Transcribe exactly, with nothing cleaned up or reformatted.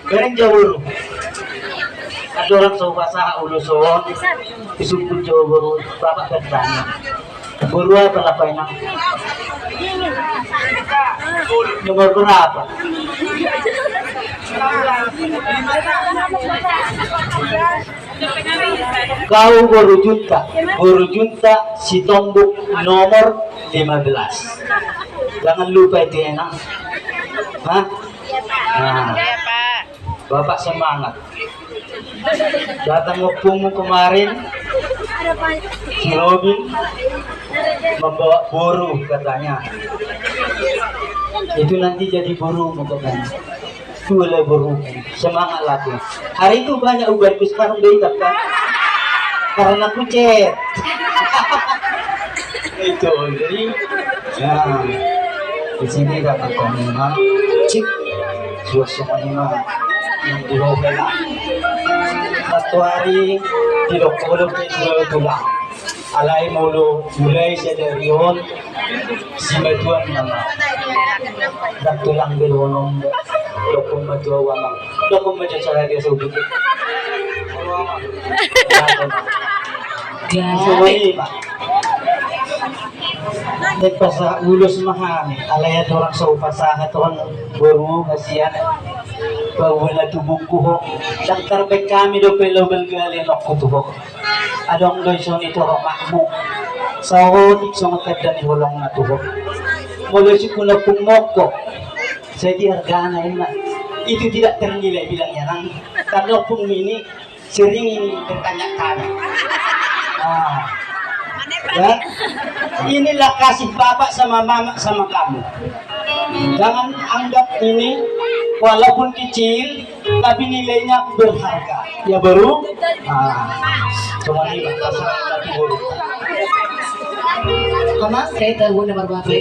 Bereng jo boru. Andorang so hupasahat ulos on, disumput jo boru, Bapak bertanya. Boru apa, Lae Inang? Nomor berapa? Kau boru Juntak, boru Juntak Sitombuk nomor lima belas. Jangan lupa itu, Inang. Hah? Nah, Bapak semangat. Datang ompungmu kemarin, si Robin, membawa boru katanya. Itu nanti jadi borumu katanya. Itulah borumu. Semangat lagi. Hari itu banyak ubanku, sekarang udah hitam kan? Karena kucet. Itu, jadi, ya, di sini datang kau memang, cik, suasana memang yang di bawah. Satu hari, di dokter, dokter, tulang. Alai molo mulai sadari on, simatuan nama. Ndang tulang be dohonon, dokon matua uang. Dokon matua saya dia sebut. Semua ini, Pak. Nek pasahat ulos ma hami, alai andorang so hupasahat on boru hasian, paboa na tubuan ho, ndang tarbaen hami dope laho balga ale anakku tu ho. Adong do i songon i tu ho, makmu. Saotik songon tanda ni holongna tu ho. Molo isungkun ompung mongko, sai di argana inna. Itu tidak ternilai bilangnya nang. Karena ompung ini sering ini bertanya-tanya. Ah. Ya. Inilah kasih bapak sama mama sama kamu. Jangan anggap ini walaupun kecil, tapi nilainya berharga. Ya, boru? Ah. Cuma ini bahasa nanti boru. Sama? Saya tahu nomor berapa.